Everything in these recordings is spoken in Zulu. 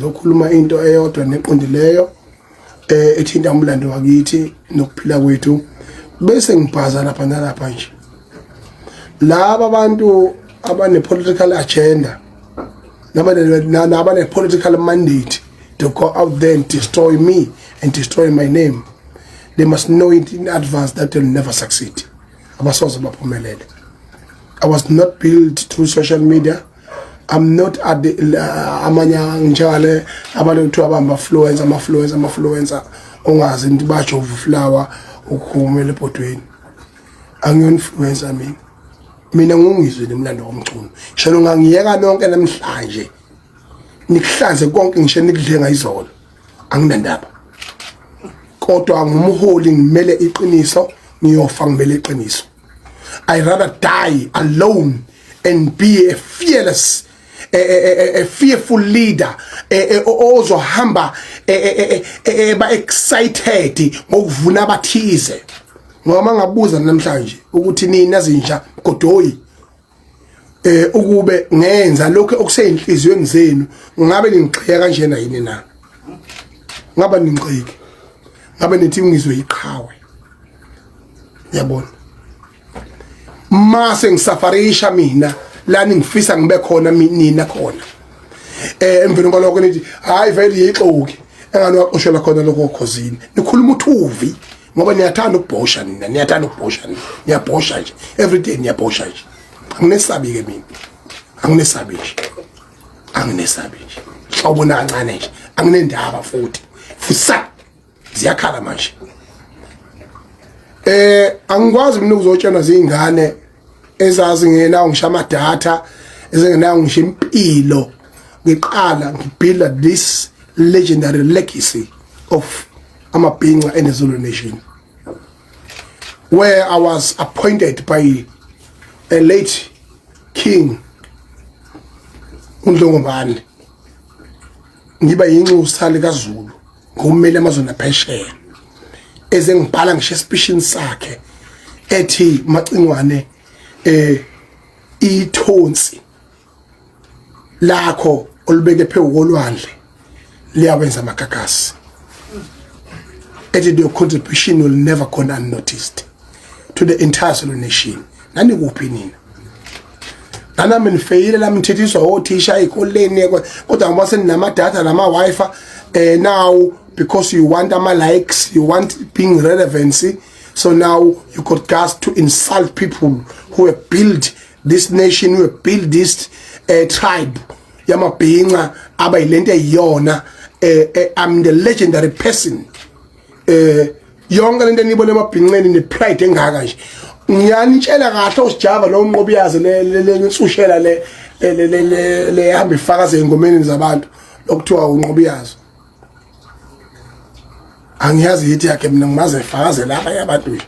Ngizokhuluma into eyodwa neqondileyo ethinta umlando wakithi nokuphila kwethu bese ngibhaza lapha nalapha nje. Laba abantu abane political agenda nabane political mandate to go out there and destroy me and destroy my name, they must know it in advance that they'll never succeed. Abasoze baphumelele. I was not built through social media. I'm not at the amanye njale abantu kuthiwa bamba influencer, ama-influencer, ama-influencer ongazi into bajova flower ukukhumela ebhodweni. Angiyo-influencer mina. Mina ngungizwe nemlando womculo. Shano ngangiyeka nonke namhlanje. Nikuhlanze konke ngisho nikudle ngayizolo. Anginandaba. Kodwa ngumholi, ngimele iqiniso, ngiyofa ngimele iqiniso. I rather die alone and be a fearless a fearful leader ozohamba ba excited ngokuvuna abathize, ngoba ngabuza namhlanje ukuthi nina zinja godoyi ukube ngenza lokho okuseyinhliziyweni zenu, ngabe ningixheka kanjena yini na? Ngaba ningixheki, ngabe nithi ngizwe iqhawe, yabona? Mase ngisafarisha mina lani ngifisa ngibe khona nina khona, emveni kwalokho nithi hayi, vele yixoki engani waxoshela khona lokho khosini. Nikhuluma uthuvi ngoba niyathanda ukubhosha nina, niyathanda ukubhosha nina, niyabhosha nje every day, niyabhosha nje. Anginesabi ke mina, anginesabi nje, anginesabi nje hlobo kancane nje, anginendaba futhi fusa ziyakhala manje. Angikwazi mina ukuzotshelwa zingane ezazi ngenawo ngisho ama-data, ezingenawo ngisho impilo. Ngiqala ngibuild this legendary legacy of amabhinca in the Zulu nation, where I was appointed by a late king uNdlongomane, ngiba yinxusa likaZulu ngumeli amazwe aphesheya, eze ngibhala ngisho esipishini sakhe ethi, "Macingwane, ithonsi lakho olubeke phezu kolwandle liyawenza amagagasi," ethi, "Your contribution will never go unnoticed to the entire Zulu nation." Nani kuphi nina? Nana nifeyile la, nithethiswa othisha ezikoleni, kodwa ngoba seninama-data nama-Wi-Fi now, because you want ama likes, you want being relevancy, so now you got guts to insult people who have built this nation, who have built this tribe yamabhinca abayilento eyiyona. I'm the legendary person. Yonke lento enibona emabhinqeni ne pride engaka nje, ngiyanitshela kahle, osijava lo nqobiyazi le le nsushela le le le le hamba ifakaze engomeni zabantu lokuthiwa unqobiyazi. Angiyazi yithi yakhe mina, ngimaze efakaze lapha yabantu.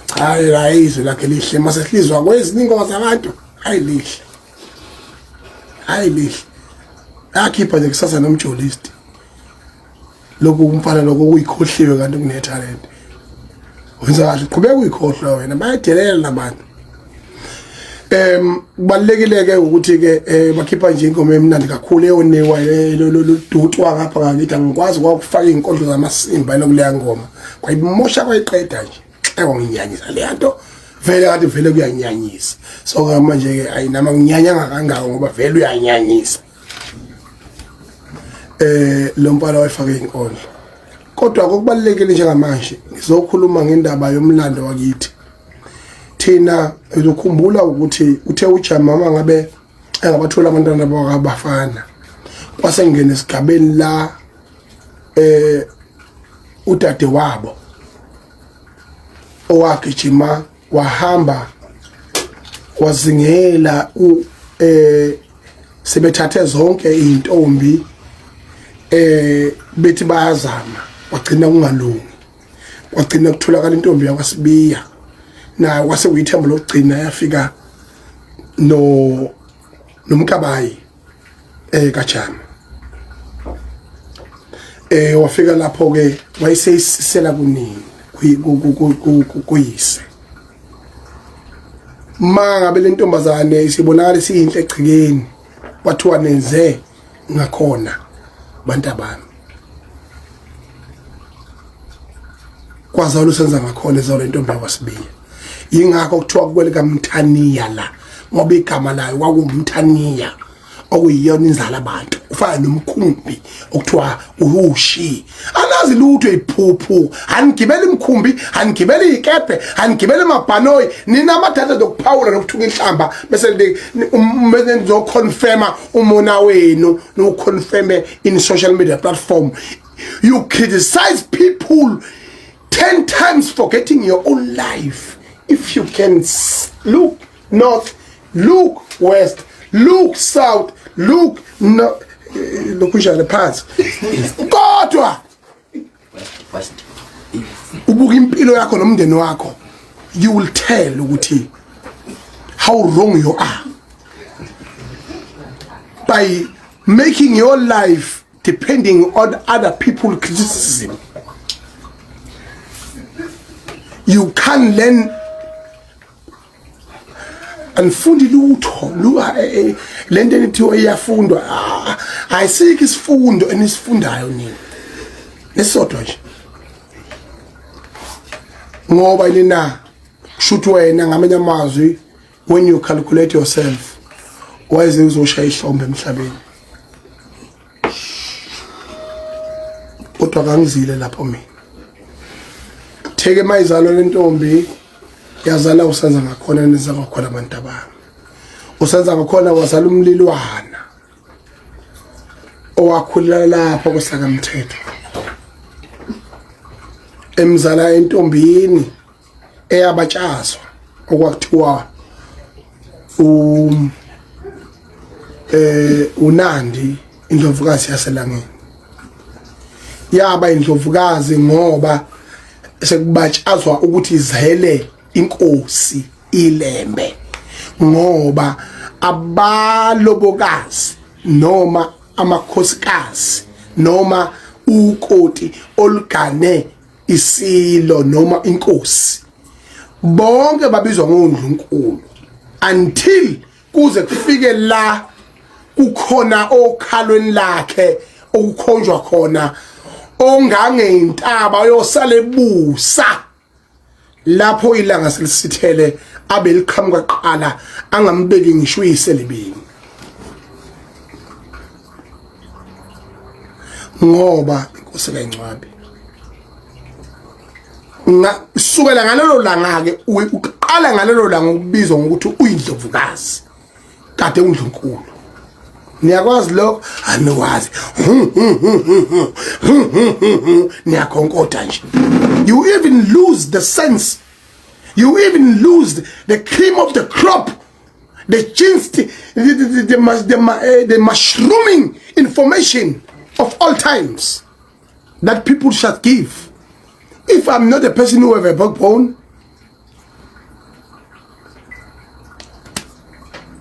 Cha, la izwi lakhe lihle mase silizwa kwezinye ingoma zabantu. Hayi, lihle, hayi, lihle. Akhipha nje kusasa nomjolist lokhu umfana lokho kuyikhohliwe, kanti kune talent. Wenza kahle, qhubeka uyikhohlwa wena, bayadelela labantu. Kubalekile ke ukuthi ke bakhipha nje ingoma emnandi kakhulu eyoniwa lodutwa ngapha ngakithi. Angikwazi kwakufaka izinkondlo zamasimba lokuleya ngoma, kwayimosha, kwayiqeda nje. Ewa, nginyanyisa le nto vele, kanti vele kuyanyanyisa. So ke manje ke ayinama nginyanya kangaka ngoba vele uyanyanyisa lo mfana wayefake inkondlo. Kodwa kokubalekile njengamanje ngizokhuluma ngendaba yomlando wakithi thina. Uzokhumbula ukuthi uthe uJama ngabe engabathola abantwana bakabafana, kwase ngene esigabeni la udade wabo owagijima wahamba wazingela u sebethathe zonke izintombi, bethi bayazama, wagcina kungalungi, kwagcina kutholakala intombi yakwaSibiya nayo, kwase kuyithemba lokugcina, yafika no nomkabayi kaJama. Wafika lapho ke wayeseyisisela kunini kuyise. Ma ngabe le ntombazane isibonakala isiyinhle egcikeni, kwathiwa nenze ngakhona Bantabami, kwazalwa usenza ngakhona, ezalwa intombi yakwaSibiya. Yingakho kuthiwa kwelikaMthaniya la, ngoba igama layo kwakuwumthaniya, okuyiyona inzala abantu, ufana nomkhumbi okuthiwa uhushi. Anazi lutho, iphuphu. Anigibeli imkhumbi, anigibeli ikebhe, anigibeli amabhanoyi. Nina amadata zokuphawula nokuthuka inhlamba, bese nizoconfirma umona wenu, niwuconfirme in social media platform. You criticize people 10 times, forgetting your own life. If you can look north, look west, look south, look no, lokhu njalo phansi, kodwa ubuka impilo yakho nomndeni wakho, you will tell ukuthi how wrong you are by making your life depending on other people criticism. You can't learn, anifundi lutho. Lento enithiwa iyafundwa, ayisikho isifundo enisifundayo nina, nesodwa nje. Ngoba nina, kushuthi wena, ngamanye amazwi, when you calculate yourself, wayeze uzoshaya ihlombe emhlabeni, kodwa kangizile lapho mina. Theke mayizalwa lentombi, yazala usenza ngakhona, nenza ngakhona abantu abami. Usenza ngakhona wazala umlilwana owakhulela lapho kwesakamthetho, emzala entombini eyabatshazwa okwakuthiwa uNandi, indlovukazi yaselangeni. Yaba indlovukazi ngoba sekubatshazwa ukuthi izele inkosi iLembe, ngoba abalobokazi noma amakhosikazi noma ukoti olugane isilo noma inkosi, bonke babizwa ngondlunkulu until kuze kufike la kukhona okhalweni lakhe okukhonjwa khona ongangentaba yosale busa lapho ilanga selisithele, abe liqhamuka qala, angambeki ngisho uyiselebeni, ngoba inkosi kayingcwabi. Sukela ngalelo langa ke, uqala ngalelo langa ukubizwa ngokuthi uyindlovukazi, kade undlunkulu. Niyakwazi lokho? Anikwazi, niyakhonkotha nje. You even lose the sense, you even lose the cream of the crop, the gist, the mushrooming information of all times that people should give. If I'm not a person who have a backbone,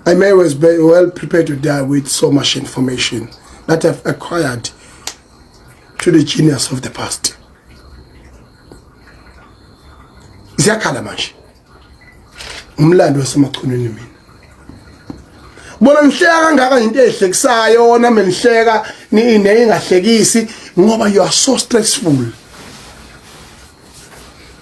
I may was be well prepared to die with so much information that I've acquired to the genius of the past. Ziyakhala manje. Umlando wasemachunwini mina. Bona nihleka kangaka into ehlekisayo, nami nihleka ni neyingahlekisi, ngoba you are so stressful.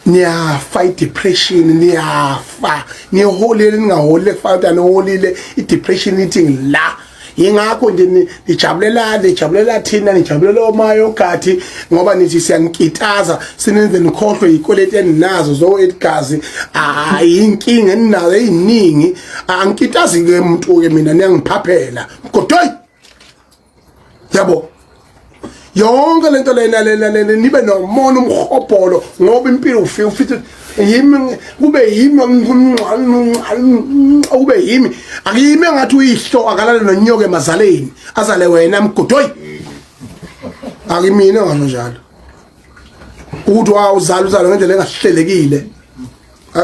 Niyafa i-depression, niyafa, niholile, ningaholile, kufana ukuthi aniholile. I-depression ithi la, yingakho nje nijabulela, nijabulela thina, nijabulela omayogathi, ngoba nithi siyanikitaza, sinenze nikhohlwe ikweleti eninazo zo egazi, ayinkinga eninazo eziningi. Angikitazi ke umuntu ke mina, niyangiphaphela mgodoyi, yabo yonke lento lena lena lena, nibe nomona umhobholo, ngoba impilo ufike ufike yimi, kube yimi, kube yimi, akuyimi engathi uyihlo akalale nonyoka emazaleni, azale wena mgodoyi. Akimina ngasho njalo ukuthi wawuzala uzala ngendlela engahlelekile.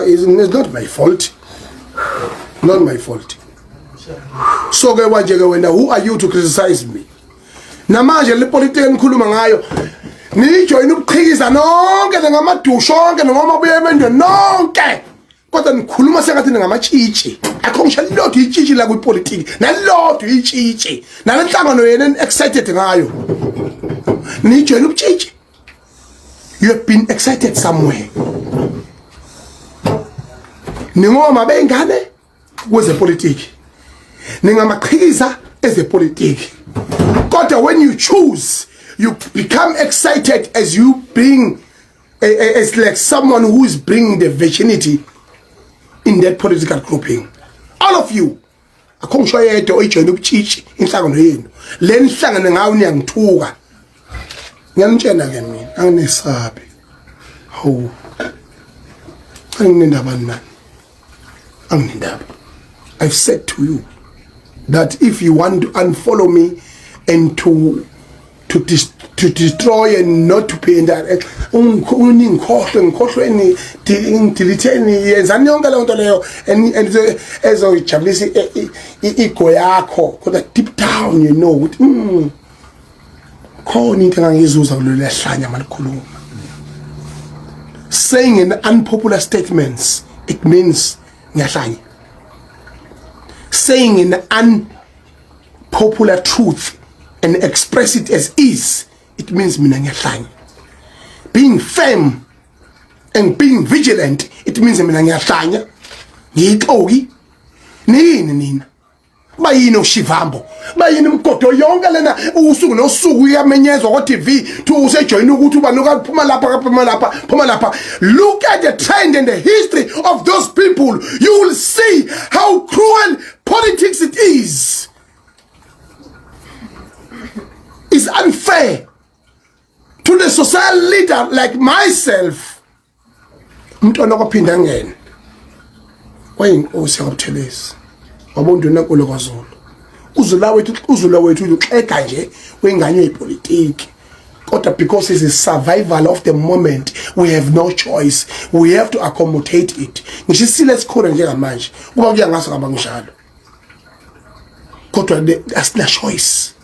It's not my fault, not my fault. So ke manje ke wena, who are you to criticize me? Namanje le politiki enikhuluma ngayo, nijoyina ubuqhikiza nonke, ningamadusho onke, noma buye emendweni nonke, kodwa nikhuluma sengathi ningamatshitshi. Akho ngisho lilodwa itshitshi la kwipolitiki, nalilodwa itshitshi nalenhlangano yena excited ngayo. Nijoyina ubutshitshi. You have been excited somewhere. Ningoma bengane kwezepolitiki. Ningamaqhikiza ezepolitiki. Kodwa when you choose, you become excited as you bring, it's like someone who is bringing the virginity in that political grouping. All of you. Akho ngisho yedwa oyijoyina ubutshitshi inhlangano yenu. Le nihlangane ngayo niyangithuka. Ngiyanitshela ke mina, anginesabi. Hawu. Anginendaba nani. Anginendaba. I've said to you that if you want to unfollow me and to destroy and not to pay that, ungikhohlwe, ngikhohlweni, ngidelete-ni, yenzani yonke leyo nto leyo and ezoyijabulisa i-ego yakho, kodwa deep down you know ukuthi khona into engangizuza kulolu yahlanya malikhuluma. Saying an unpopular statements, it means ngiyahlanya. Saying an unpopular truth and express it as is, it means mina ngiyahlanya. Being firm and being vigilant, it means mina ngiyahlanya, ngiyixoki. Nini nina bayini oshivambo, bayini umgodo yonke lena usuku nosuku iyamenyezwa ko TV to usejoyina ukuthi ubani ukaphuma lapha, kaphuma lapha, phuma lapha. Look at the trend and the history of those people. You will see how cruel politics it is. It's unfair to the social leader like myself. Umntwana kwaphinda ngene wayinkosi yakwaButhelezi, wabondunankulu kwaZulu. Uzula wethu, uzula wethu uxega nje wengane yepolitiki, kodwa because it's a survival of the moment, we have no choice, we have to accommodate it. Ngisho isile esikhona njengamanje, kuba kuya ngaso ngaba njalo, kodwa asina choice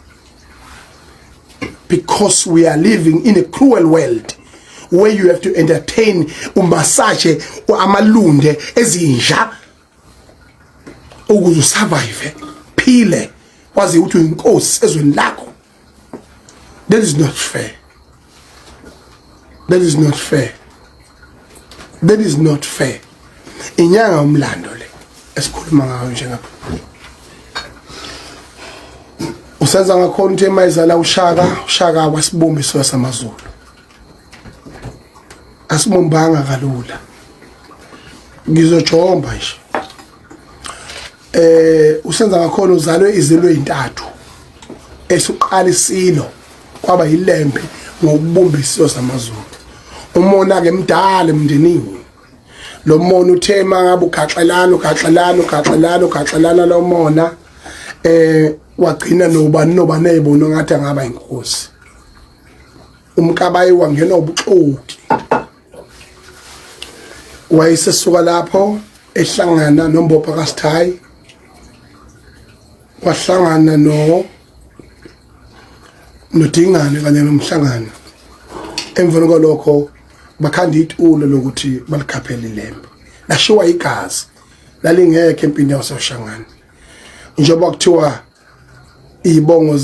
because we are living in a cruel world where you have to entertain, umassage amalunde ezinja ukuze usurvive, phile, wazi ukuthi uyinkosi ezweni lakho. That is not fair. That is not fair. That is not fair. Inyanga umlando le esikhuluma ngayo njengapha. Usenza ngakhona ukuthi emayizala uShaka, uShaka wasibumba isizwe samaZulu. Asibumbanga kalula. Ngizojomba nje. Usenza ngakhona uzalwe izilo ezintathu. Esuqala isilo kwaba yilembe ngokubumba isizwe samaZulu. Umona ke mdala emndenini. Lo mona uthe mangabe ugaxelana, ugaxelana, ugaxelana, ugaxelana lo mona, wagcina nobani nobani ezibona ngathi angaba inkosi. UMkabayi wangena ubuxoki, wayesesuka lapho ehlangana noMbopha kaSithayi, wahlangana noDingane kanye nomhlangano. Emveni kwalokho bakhanda itulo lokuthi balikhaphele ilembe, lashiwa igazi lalingekho empini yasoShangane, njengoba kuthiwa izibongo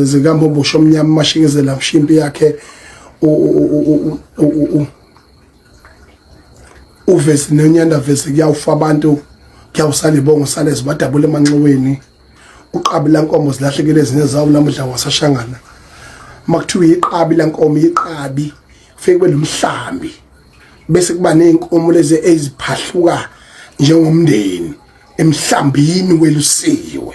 zikaMbombosho omnyama mashingizela mshimpi yakhe uvesi nonyanda vesi kuyawufa abantu, kuyawusala ibongo sale zibadabula emanxiweni. Uqabi lankomo zilahlekile ezinye zawo namuhla wasashangana. Makuthiwa iqabi lankomo, iqabi kufike kube nomhlambi, bese kuba nezinkomo lezi eziphahluka njengomndeni emhlambini welusiwe,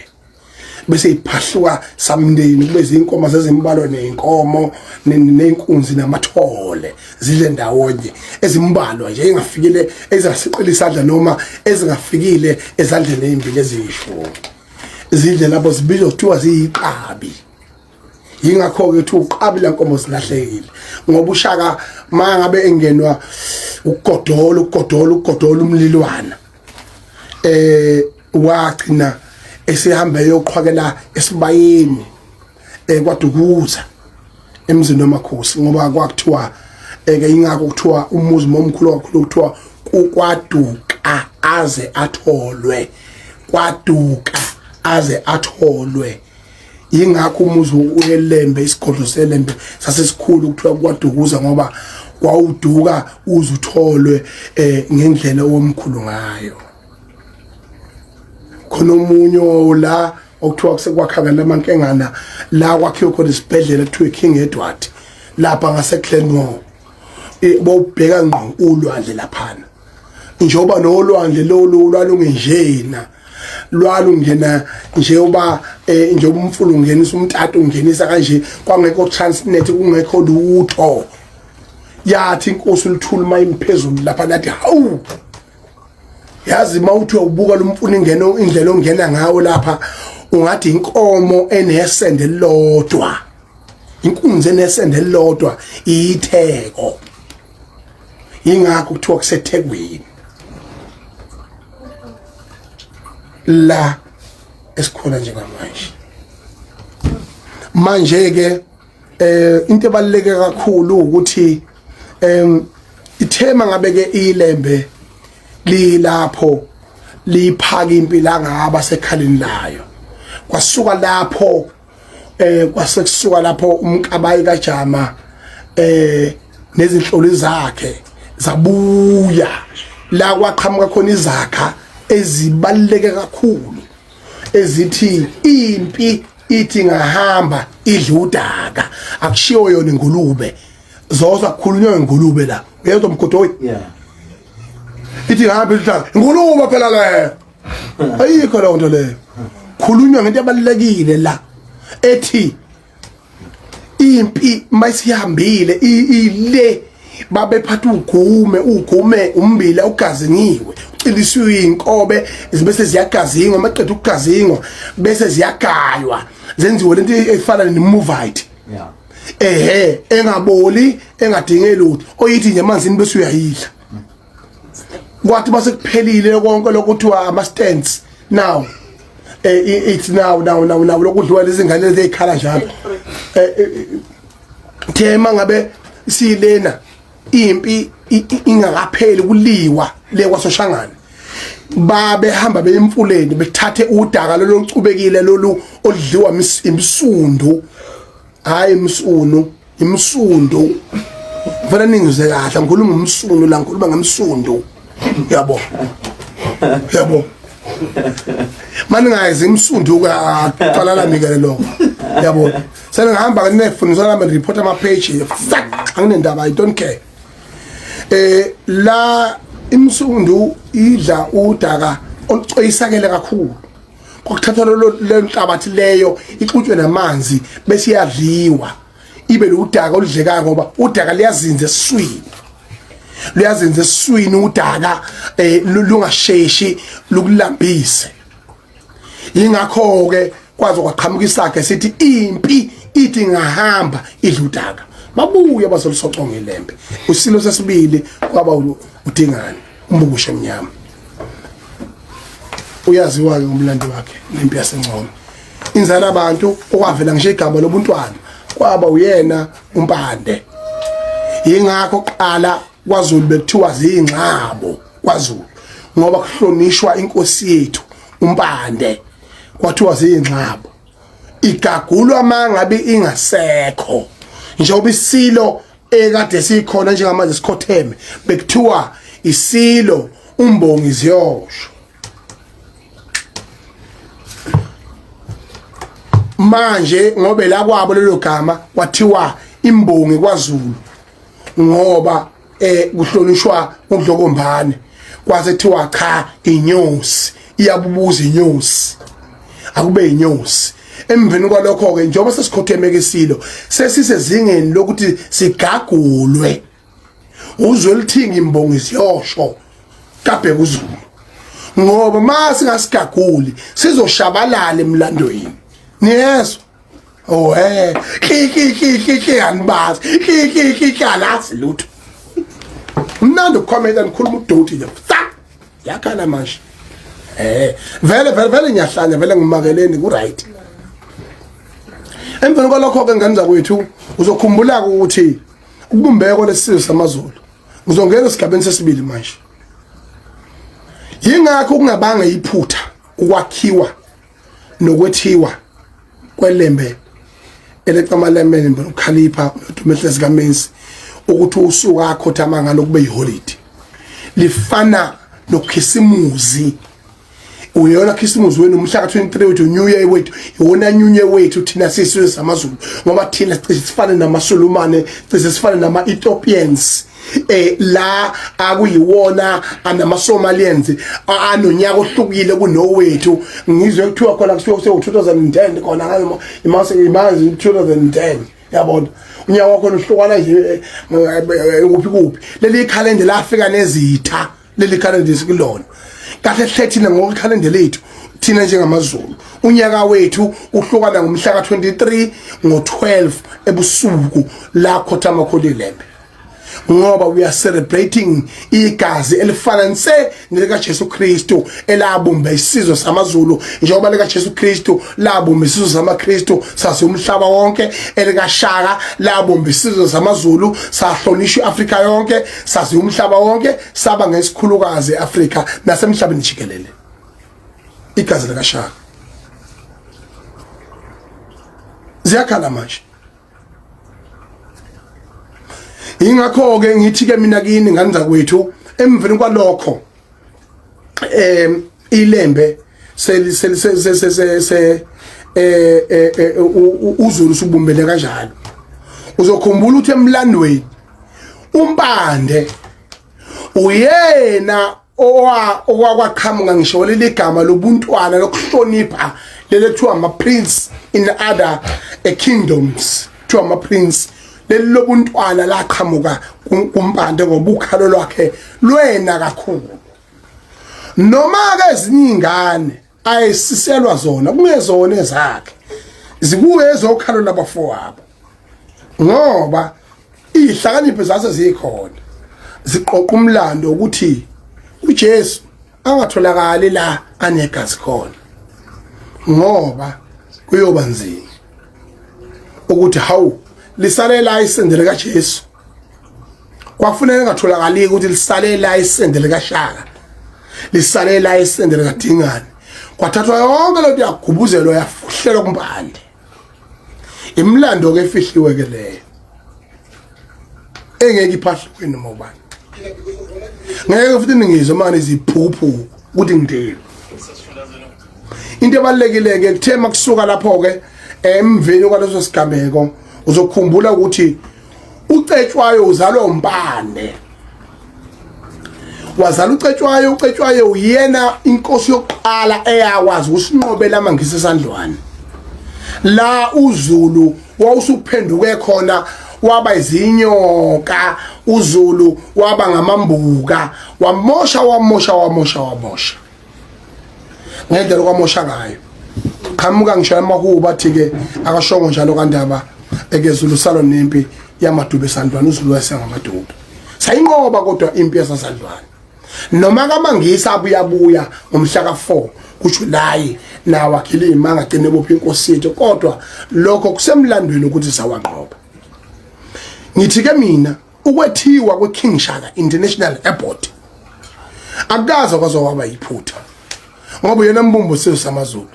bese iphahluka samndeni, kube izinkomo zezimbalwa nezinkomo nezinkunzi namathole zidle ndawonye, ezimbalwa nje engafikile ezingasiqila isandla noma ezingafikile ezandleni ezimbili eziyishumi, zidle lapho, zibizwa kuthiwa ziyiqabi. Yingakho ke uthi uqabi lankomo zilahlekile, ngoba uShaka mangabe engenwa ukugodola, ukugodola, ukugodola umlilwana, wagcina esehamba eyoqhwakela esibayeni kwaDukuza emzini wamakhosi, ngoba kwakuthiwa eke ingakho kuthiwa umuzi momkhulu kakhulu kuthiwa kukwaduka aze atholwe, kwaduka aze atholwe. Yingakho umuzi weLembe, isigodlo seLembe sasesikhulu kuthiwa kwaDukuza, ngoba wawuduka uze utholwe ngendlela owomkhulu ngayo. Khona omunye la okuthiwa kusekwakhaka lamankengana la kwakhiwe khona isibhedlela kuthiwa King Edward lapha ngase Glenmore, bowubheka ngqo ulwandle laphana, njengoba nolwandle lolu lwalungenjena, lwalungena njengoba njengoba umfula ungenisa umtata ungenisa kanje, kwangekho transnet, kungekho lutho. Yathi inkosi uLuthuli mayimphezulu lapha, nathi hawu, yazi mawuthi ubuka lo mfuna ingeno indlela ongena ngawo lapha, ungathi inkomo enesende lodwa, inkunzi enesende lodwa iyitheko. Ingakho kuthiwa kuseThekwini la esikhona njengamanje. Manje ke into ebaluleke kakhulu ukuthi ithema ngabe ke iLembe lilapho liphaka impilo angaba sekhaleni layo. Kwasuka lapho kwase kusuka lapho uMkabayi kaJama nezinhloli zakhe zabuya la kwaqhamuka khona izakha ezibaluleke kakhulu ezithi impi ithi ngahamba idla udaka, akushiwo yona ingulube zoza, kukhulunywa ngengulube la, uyezwa mgodoyi? Yeah. Ithi ngahamba idla udaka ingulube phela leyo, ayikho leyo nto leyo. Khulunywa ngento ebalulekile la ethi impi mayisihambile ile babephatha ugume ugume umbila ugazingiwe, ucilisiwe inkobe, bese ziyagazingwa, maqeda ukugazingwa bese ziyagaywa, zenziwe lento efana nemovite. Ehe, engaboli, engadinge lutho, oyithi nje emanzini bese uyayidla. Kwathi base kuphelile konke lokuthiwa ama stands now, it's now now now now lokudliwa lezi ngane lezi ezikhala njalo. Thema ngabe silena impi ingakapheli kuliwa le kwaSoshangane, babehamba beyemfuleni bethathe udaka lolu olucubekile lolu oludliwa imsundu, hayi imsunu, imsundu. Kufanele ningizwe kahle, ngikhuluma umsunu la, ngikhuluma ngemsundu, yabo yabo. Mani ngayizi imsundu ka qala mike lokho, yabo. Seningihamba nginefundisa nami report ama page, fuck, anginendaba, I don't care. La imsundu idla udaka olucoyisakele kakhulu, kwakuthathwa lolo lenhlabathi leyo ixutshwe namanzi bese iyadliwa, ibe ludaka oludlekayo, ngoba udaka liyazinza esiswini, luyazinza esiswini udaka, lungasheshi lukulambise. Ingakho ke kwaze kwaqhamuka isakhe sithi impi ithi ngahamba idla udaka, babuye bazolisoconga iLembe. Usilo sesibili kwaba uDingane umbukushe emnyama, uyaziwa ke ngomlando wakhe nempi yaseNcome, inzala abantu okwavela ngisho igama lobuntwana kwaba uyena uMpande. Ingakho qala kwaZulu bekuthiwa zingxabo kwaZulu, ngoba kuhlonishwa inkosi yethu uMpande, kwathiwa zingxabo. Igagulwa mangabe ingasekho, njengoba isilo ekade sikhona njengamanje sikhotheme bekuthiwa isilo uMbongi ziyosho. Manje ngobe la kwabo lelo gama kwathiwa imbongi kwaZulu, ngoba kuhlonishwa uDlokombane, kwase kuthiwa cha, inyosi iyabubuza, inyosi akube inyosi. Emveni kwalokho ke, njengoba sesikhothemeke isilo, sesisezingeni lokuthi sigagulwe, uzwe lithinga imbongi ziyosho kabheka uZulu, ngoba ma singasigaguli sizoshabalala emlandweni, niyezwa? Oh ki ki ki ki ki, anibazi, ki ki ki ki, alazi lutho. Mnandi ukukhomenta nikhuluma udoti nje, yakhala manje. Vele vele vele ngiyahlanya vele, ngimakeleni ku right. Emveni kwalokho ke ngane zakwethu, uzokhumbula ukuthi ukubumbeko lesizwe samaZulu, ngizongena esigabeni sesibili manje. Yingakho kungabanga iphutha ukwakhiwa nokwethiwa. kwelembe eleqamalemene nokukhalipha nodumehlezi kaMenzi ukuthi usuku akhothama ngalo kube yiholide lifana nokhisimuzi. Uyona khisimuzi wenu umhla ka-23 wethu, new year wethu, iwona new year wethu thina sisizwe samaZulu, ngoba thina cishe sifane namaSulumane, cishe sifane nama-Ethiopians, la akuyiwona anama-Somalians anonyaka ohlukile kunowethu. Ngizwe kuthiwa khona kusuke sewu-2010 khona ngayo imase imazi 2010, yabona unyaka wakhona uhlukana nje kuphi kuphi. Leli ikhalende lafika nezitha, leli khalende sikulona kahle hle thina ngokukhalende lethu thina njengamaZulu unyaka wethu uhlukana ngomhla ka-23 ngo-12 ebusuku la khothama khona ilembe, ngoba we are celebrating igazi elifana nse nelika Jesu Kristu elabumba isizwe samaZulu, njengoba lika Jesu Kristu labumba isizwe samaKristu sase umhlaba wonke, elika Shaka labumba isizwe samaZulu sahlonishwa iAfrika yonke, sase umhlaba wonke, saba ngesikhulukazi eAfrika nasemhlabeni jikelele, igazi lika Shaka. Ziyakhala manje. Ingakho ke ngithi ke mina kini ngane zakwethu, emveni kwalokho ilembe seli seli se se se uZulu usubumbene kanjalo. Uzokhumbula ukuthi emlandweni uMpande uyena owakwaqhamuka ngisho leli gama lobuntwana lokuhlonipha leli kuthiwa ama-prince in other kingdoms, kuthiwa ama-prince. Leli lobuntwana laqhamuka kuMpande ngoba ukhalo lwakhe lwena kakhulu, noma-ke ezinye iy'ngane ayesiselwa zona kungezona ezakhe, zikuwe ezokhalo labafowabo, ngoba izihlakaniphi zase zikhona ziqoqa umlando ukuthi uJesu angatholakali la anegazi khona, ngoba kuyoba nzima ukuthi hawu lisalela isende likaJesu. Kwakufuneka engatholakali ukuthi lisalela isende likaShaka, lisalela isende likaDingane. Kwathathwa yonke lento yagubuzelwa yafuhlelwa kuMpande. Imlando ke efihliwe ke leyo engeke iphahlwe noma ubani, ngeke futhi ningizwe manje iziphuphu ukuthi ngidini. Into ebalekile ke kuthe makusuka lapho ke emveni kwaleso sigameko, uzokhumbula ukuthi uCetshwayo uzalwa uMpande, wazala uCetshwayo. UCetshwayo uyena inkosi yokuqala eyakwazi ukusinqobela amaNgisi esandlwane la uZulu wawusuphenduke khona waba izinyoka, uZulu waba ngamambuka, wamosha wamosha wamosha wamosha ngendlela okwamosha ngayo. Qhamuka ngisho amahubo athi ke akashongo njalo kandaba ekezulu salo nempi yamadube sandlwane, uZulu wayesengamadube, sayinqoba kodwa impi yasasandlwane. Noma kaMangisa abuyabuya ngomhla ka4 kuJuly nawo akhile imanga gcine bopha inkosi yethu, kodwa lokho kusemlandweni ukuthi sawanqoba. Ngithi ke mina ukwethiwa kwe-King Shaka International Airport akukaze kwaze waba yiphutha, ngoba uyena mbumbo sizwe samaZulu.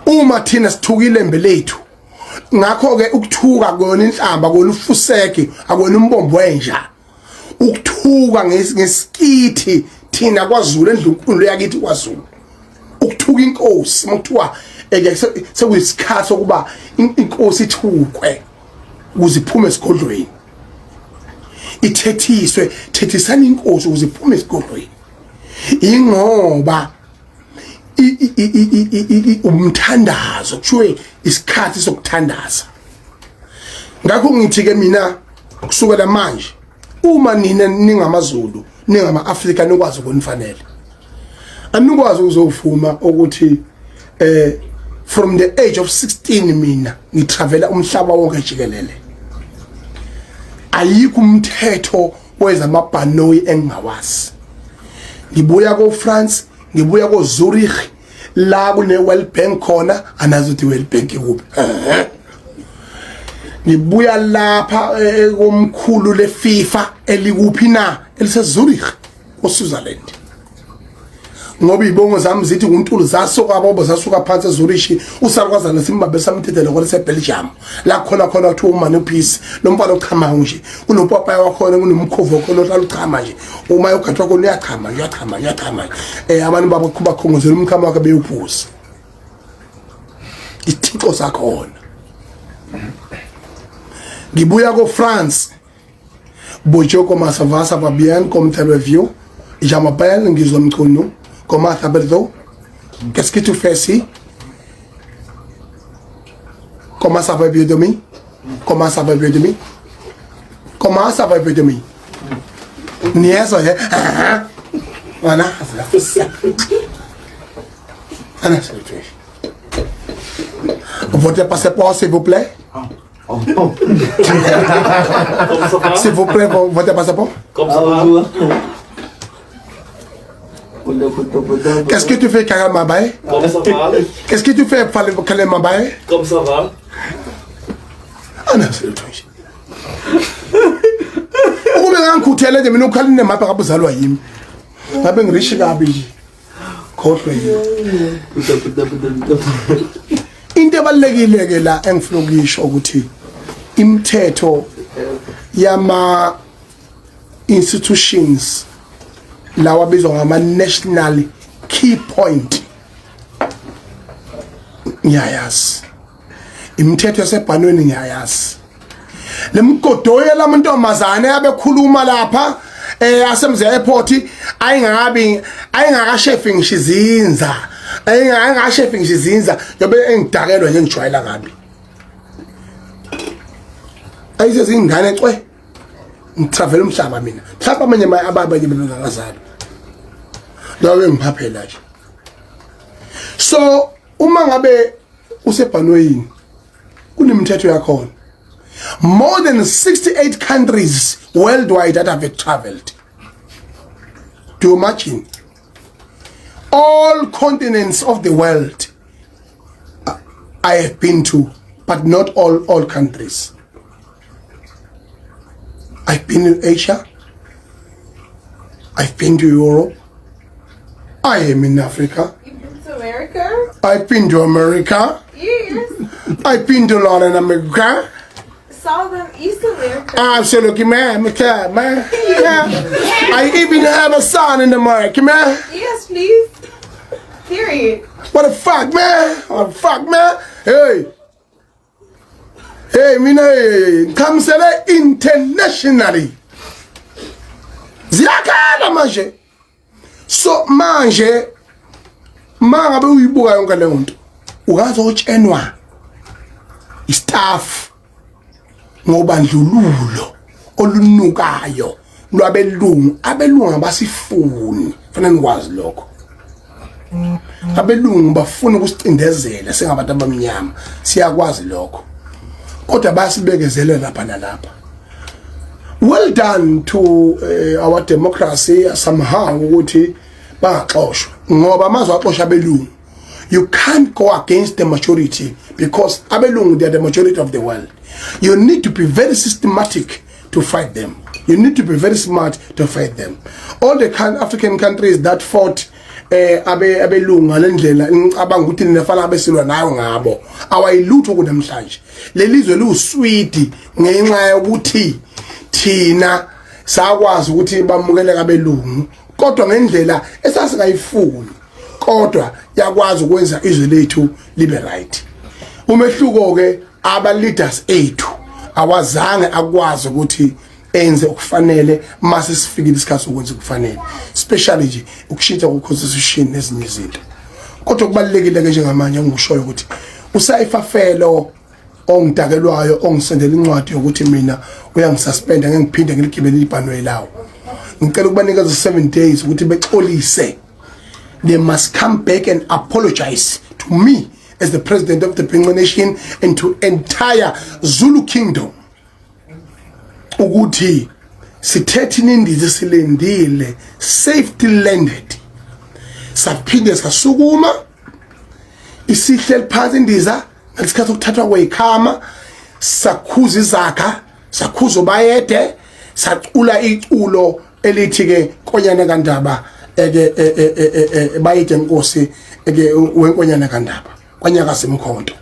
Uma thina sithukile ilembe lethu, ngakho-ke ukuthuka kuyona inhlamba, kuyona ufuseki, akuyona umbombo wenja ukuthuka ngesikithi thina kwaZulu endlunkulu yakithi kwaZulu. Ukuthuka inkosi makuthiwa eke sekuyisikhathi sokuba inkosi ithukwe ukuze iphume esigodlweni, ithethiswe, thethisani inkosi ukuze iphume esigodlweni, ingoba umthandazo kushiwe isikhathi sokuthandaza. Ngakho ngithi ke mina kusukela manje, uma nina ningamaZulu, ningama-Afrika, nikwazi ukunifanele, anikwazi ukuzovuma ukuthi from the age of 16 mina ngitravela umhlaba wonke jikelele, ayikho umthetho wezamabhanoyi engingawazi. Ngibuya ko France, ngibuya ko Zurich la kune World Bank khona, anazi ukuthi World Bank ikuphi. Ngibuya lapha komkhulu le FIFA elikuphi na, elise Zurich ko Switzerland. Ngoba izibongo zami zithi nguNtuli zasuka bobo zasuka phansi eZurich usalukwazana simbabe samthethele khona seBelgium la khona khona kuthiwa umane upeace lo mfana ochamayo nje kunopapaya wakhona kunomkhovu wakhona ohlala uchama nje uma yogathwa khona uyachama uyachama uyachama eh abantu babo bakhongozela umchamo wakhe beyuphuza isithixo sakhona. Ngibuya ko France. Bonjour, comment ça va? Ça va bien? Comme tu review? Je m'appelle Ngizwe Mchunu. Comment t'appelles-tu? Qu'est-ce que tu fais ici? Comment ça va bien demain? Comment ça va bien demain? Comment ça va bien demain? Niyezwa nje? Wena Ana Votre passeport, s'il vous plaît. S'il vous plaît, votre passeport. Comme ça va. Qu'est-ce que tu fais, Karel Mabaye? Comme ça va. Qu'est-ce que tu fais, Karel Mabaye? Comme ça va. Ana nje. Ukube ngangikhuthele nje mina ukhala nemapha ngabe uzalwa yimi. Ngabe ngirishi kabi nje. Khohlwe yini. Into ebalekile ke la engifuna ukuyisho ukuthi imithetho yama institutions lawa abizwa ngama national key point ngiyayazi imithetho yasebhanweni ngiyayazi lemgodoyi lamantombazane abekhuluma lapha eh asemze airport ayingabi ayingakashefi ngisho izinza ayingakashefi ngisho izinza yobe engidakelwa nje ngijwayela kabi ayisezingane cwe ngitravel umhlaba mina mhlawumbe abanye abanye bebengakazalwa lawo engiphaphela nje. So uma ngabe usebhanoyini kunemithetho yakhona. More than 68 countries worldwide that have traveled. Do you imagine? All continents of the world I have been to, but not all countries. I've been in Asia. I've been to Europe. I am in Africa. You've been to America? I've been to America. Yes. I've been to Latin America. Southern East America. Absolutely, man. Man, man. Yeah. I even have a son in America, man. Yes, please. Period. What the fuck, man? What the fuck, man? Hey. Hey, mina ngiqhamusele internationally. Ziyakhala manje. So manje mangabe uyibuka yonke leyo nto ukazotshenwa istaff ngobandlululo olunukayo lwabelungu. Abelungu abasifuni, fanele nikwazi lokho. Abelungu bafuna ukusicindezela singabantu abamnyama, siyakwazi lokho, kodwa bayasibekezelela lapha nalapha. Well done to our democracy somehow ukuthi bangaxoshwa, ngoba amazwe axosha abelungu. You can't go against the majority because abelungu, they are the majority of the world. You need to be very systematic to fight them. You need to be very smart to fight them. All the African countries that fought abe abelungu ngalendlela ngicabanga ukuthi nifana abesilwa nayo ngabo awayilutho kunamhlanje. Lelizwe liwuswidi ngenxa yokuthi thina sakwazi ukuthi bamukeleka abelungu, kodwa ngendlela esasingayifuni, kodwa yakwazi ukwenza izwe lethu libe right. Umehluko ke, aba leaders ethu awazange akwazi ukuthi enze okufanele mase sifikile isikhathi sokwenza okufanele, especially nje ukushintsha ku-constitution nezinye izinto. Kodwa kubalulekile ke njengamanje engikushoyo ukuthi usayifafelo ongidakelwayo ongisendela incwadi yokuthi mina uyangisuspenda, ngeke ngiphinde ngiligibele ibhanoyi lawo. Ngicela ukubanikeza 7 days ukuthi bexolise. They must come back and apologize to me as the president of the Bhinca Nation and to entire Zulu Kingdom ukuthi sithethe inindizi silendile, safety landed, saphinde sasukuma isihleli phansi indiza ngesikhathi sokuthathwa kweyikhama, sakhuza izakha, sakhuza ubayede, sacula iculo elithi ke konyana kandaba Eke bayide inkosi eke wenkonyana kaNdaba kwanyaka simkhonto,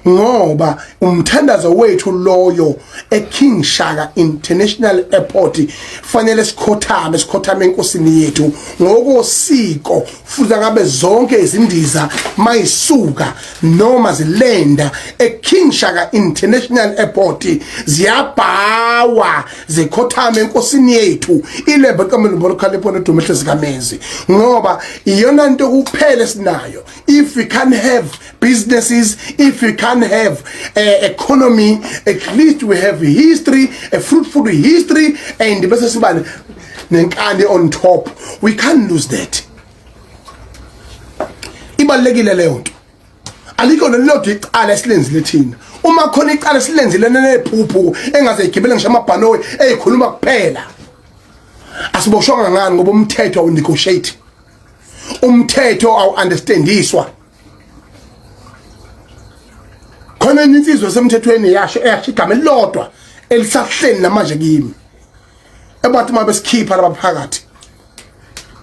ngoba umthandazo wethu loyo eKing Shaka International Airport fanele sikhothame, sikhothame enkosini yethu ngokosiko. Futhi ngabe zonke izindiza mayisuka noma zilenda eKing Shaka International Airport ziyabhawa, zikhothame enkosini yethu iLembe qamelo bolokhalipho nodumo ehlezi kaMenzi, ngoba iyona nto kuphela esinayo. If we can have businesses, if we can have economy, at least we have history, a fruitful history, and bese siba nenkani on top. We can't lose that. Ibalekile leyo nto. Alikho nelilodwa icala esilenzile thina. Uma khona icala esilenzile nenephuphu engaze igibele ngisho amabhanoyi eyikhuluma kuphela, asiboshwanga ngani? Ngoba umthetho awunegotiate, umthetho awu-understandiswa. Khona enye insizwa esemthethweni yasho, eyasho igama elilodwa elisahleli namanje kimi, ebathi uma besikhipha lapha phakathi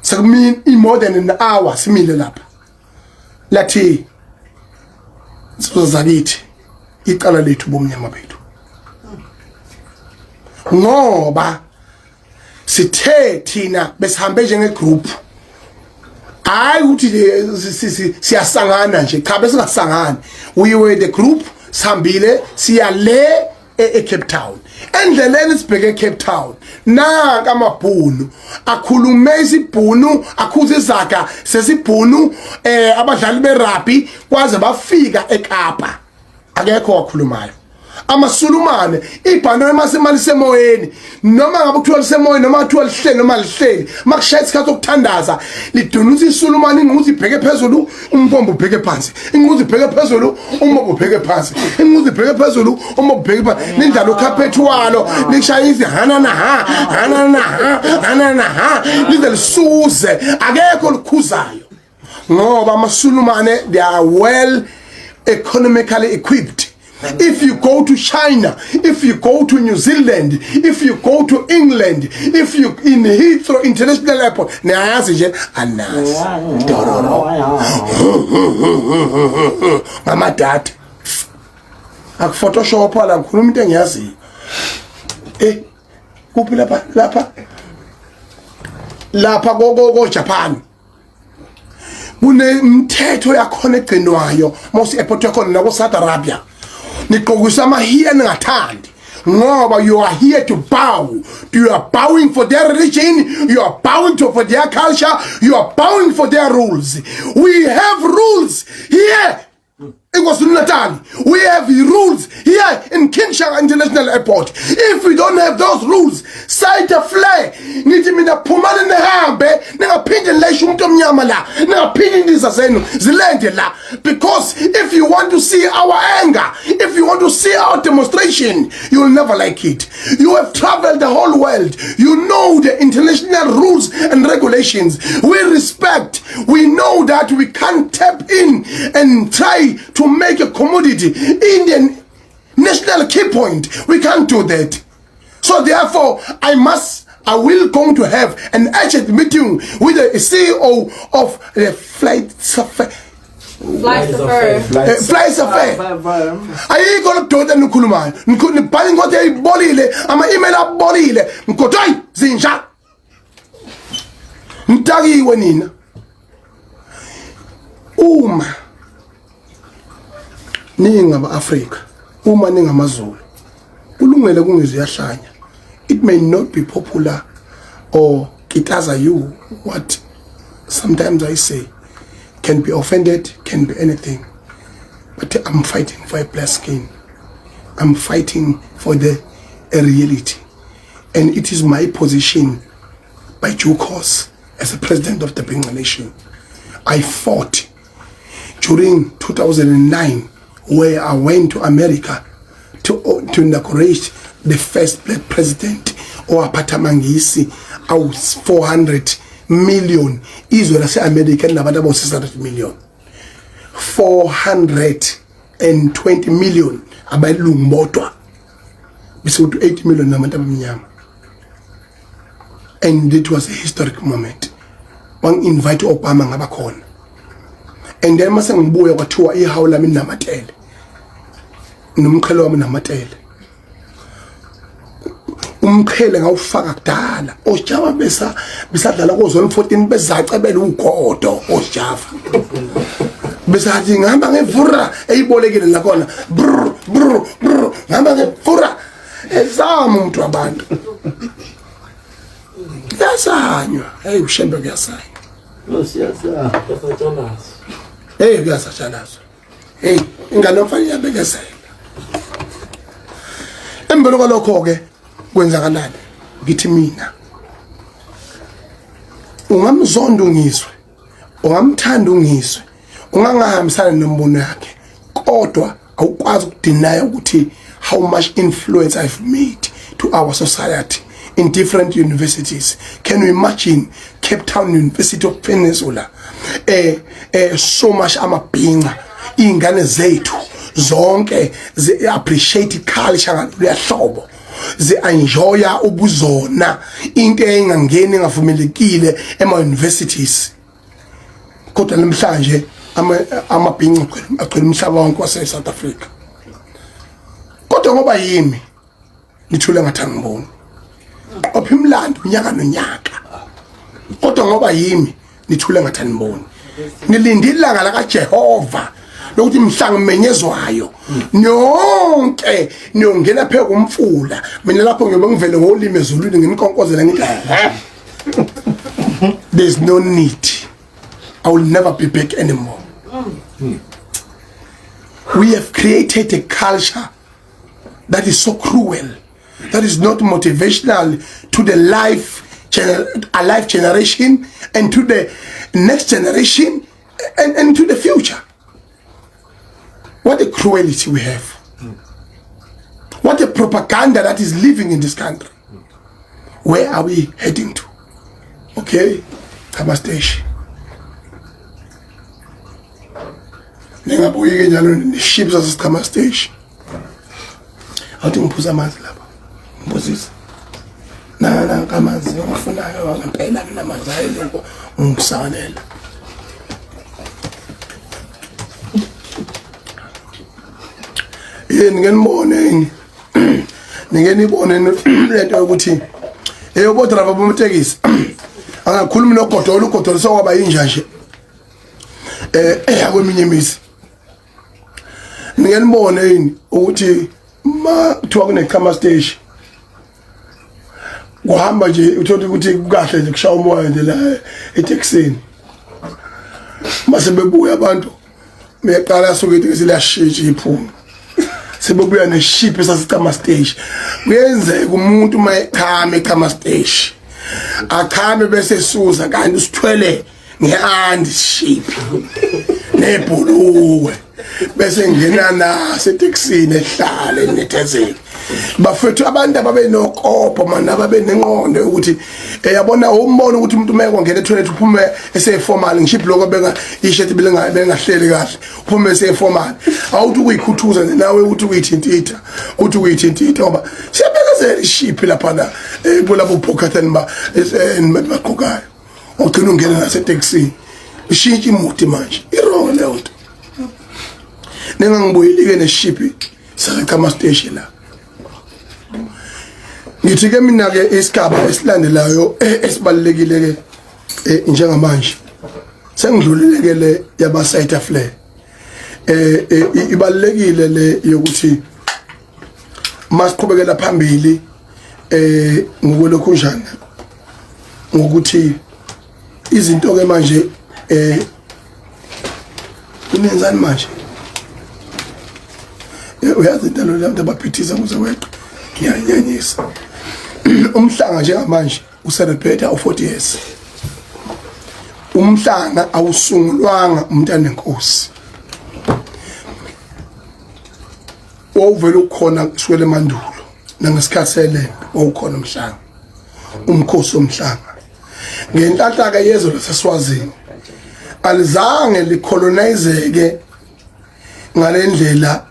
sekumini more than an hour simile lapha, lathi, "Insizwa zakithi, icala lethu bomnyama bethu, ngoba sithe thina besihambe njenge-group, hayi ukuthi nje siyasangana nje. Cha, besingasangani. We were the group, sihambile siya le eCape Town. Endleleni sibheke eCape Town, nanka amabhunu akhulume isibhunu, akhuza izaga sesibhunu, abadlali berugby kwaze bafika eKapa akekho wakhulumayo. Amasulumane, ibhanoyi masemali semoyeni, noma ngabe kuthiwa lisemoyeni, noma kuthiwa lihleli noma lihleli, makushaya isikhathi sokuthandaza lidunusa isulumane, ingquza ibheke phezulu, umbombo ubheke phansi, ingquza ibheke phezulu, umbombo ubheke phansi, ingquza ibheke phezulu, umbombo ubheke phansi, nindlala ukhaphethi walo lishaya izihanana ha hanana ha hanana ha lize lisuze. Akekho likhuzayo ngoba amasulumane, they are well economically equipped. If you go to China, if you go to New Zealand, if you go to England, if you in Heathrow International Airport, niyayazi nje, anazi dororo ngamadata akuphotoshop la, ngikhuluma into engiyaziyo. Kuphi lapha? Lapha ko Japan kunemithetho yakhona egcinwayo. Mose airport yakhona nako Saudi Arabia nigqokisa amahiya ningathandi, ngoba you are here to bow. You are bowing for their religion, you are bowing to for their culture, you are bowing for their rules. We have rules here in KwaZulu-Natal. We have rules here in King Shaka International Airport. If we don't have those rules, sight a flare. Ngithi mina phumani nihambe, ningaphinde nilayishe umuntu omnyama la, ningaphinde indiza zenu zilende la. Because if you want to see our anger, if you want to see our demonstration, you will never like it. You have traveled the whole world. You know the international rules and regulations. We respect. We know that we can't tap in and try to make a commodity in the national key point. We can't do that. So therefore, I will going to have an urgent meeting with the CEO of the Flight Safair. Flight Safair. Flight Safair. Ayikho lokudota enikhulumayo. Nibhala incwadi eyibolile, ama-email abolile. Mgodoyi zinja. Nitakiwe nina. Uma ningaba Afrika, uma ningamaZulu, kulungele kungizwe yahlanya. It may not be popular or kitaza you what sometimes I say, can be offended, can be anything, but I'm fighting for a black skin. I'm fighting for the a reality, and it is my position by due course as a president of the Bhinca Nation. I fought during 2009, where I went to America to inaugurate the first black president owaphatha amangisi awu 400 million, izwe lase-America linabantu abawu 600 million, 420 million abalungu bodwa, bese kuthi 80 million nabantu abamnyama. And it was a historic moment. Wangi-invite u-Obama, ngaba khona, and then mase ngibuya kwathiwa ihawu lami linamatele nomqhele wami namatele. Umqhele ngawufaka kudala, oJava besa besadlala ko zone 14, bezacebela ugodo oJava, besathi ngihamba ngevura eyibolekile lakhona, brr brr brr, ngihamba ngevura ezama umuntu wabantu. Kuyasanywa, hey, uShembe kuyasanywa. Hey, kuyasatshalazwa. Hey, ingane yomfana iyabekezela. Emveni kwalokho ke kwenzakalani? Ngithi mina ungamzonda ungizwe, ungamthanda ungizwe, ungangahambisani nombono yakhe, kodwa awukwazi ukudeny ukuthi how much influence I've made to our society in different universities. Can you imagine Cape Town University of Peninsula? So much amabhinca, iy'ngane zethu zonke zi-appreciate culture ngaloluya hlobo, zi-enjoya ubuzona, into engangeni engavumelekile ema-universities. Kodwa namhlanje amabhinca agcwele umhlaba wonke wase-South Africa, kodwa ngoba yimi nithule ngathi angiboni. Qopha imlando unyaka nonyaka, kodwa ngoba yimi nithule ngathi aniboni. Nilinde ilanga lakaJehova lokuthi mhla ngimenyezwayo nonke niyongena phezu komfula. Mina lapho ngiyobe ngivele ngolimi ezulwini, ngininkonkozela, ngithi there's no need, I will never be back anymore. We have created a culture that is so cruel, that is not motivational to the life alive generation and to the next generation and to the future. What a cruelty we have. What a propaganda that is living in this country. Where are we heading to? Okay, Chama station. Ningabuyi ke njalo neships sasechama station. Awuthi ngiphuza amanzi lapha. Ngiphuzisa. Na na amanzi ongafunayo ngempela mina, amanzi hayi lokho ngisanela. Yini ngenibone yini? Nike nibone lento yokuthi eyobo driver bomatekisi angakhulumi nogodola, ugodola sokwaba yinja nje kweminye imizi. Nike nibone yini ukuthi ma kuthiwa kunechama station, kuhamba nje uthola ukuthi kukahle nje, kushaya umoya nje la etekisini, mase bebuya abantu uyaqala suke itekisi liyashintsha iphunga, sebebuya neship esasicama stage. Kuyenzeka umuntu uma echama echama stage, achame bese esuza, kanti usithwele nge-andi ship nebhuluwe, bese ngena naso etekisini, ehlale nethezeke. Bafethu, abantu ababenokopho mani, ababenenqondo ukuthi yabona, umbona ukuthi umuntu uma engena etoilet uphume eseformal, ngisho ibhloko benga ishirt bengahleli kahle, uphume eseformal. Awuthi ukuyikhuthuza nje nawe, uthi ukuyithintitha, uthi ukuyithintitha, ngoba siyabekezela ishiphi laphana kulabo pocket ba bagqokayo, ugcina ungena nasetekisini, ishintsha imuti manje. I-wrong leyo nto. Ningangibuyeli-ke neshiphi sasechama station la. Ngithi ke mina ke isigaba esilandelayo esibalekile ke njengamanje sengidlulile ke le yaba site flare, ibalekile le yokuthi masiqhubekela phambili ngokwelokhu njani, ngokuthi izinto ke manje kunenzani manje. Uyazi into lo abantu abaphithiza kuze weqe, ngiyanyanyisa. Umhlanga njengamanje ucelebrate u40 years. Umhlanga awusungulwanga umntana nenkosi, wawuvele ukhona kusukela emandulo, nangesikhathi selembe wawukhona umhlanga, umkhosi womhlanga. Ngenhlanhla ke yezwe laseSwazini alizange licolonizeke ngalendlela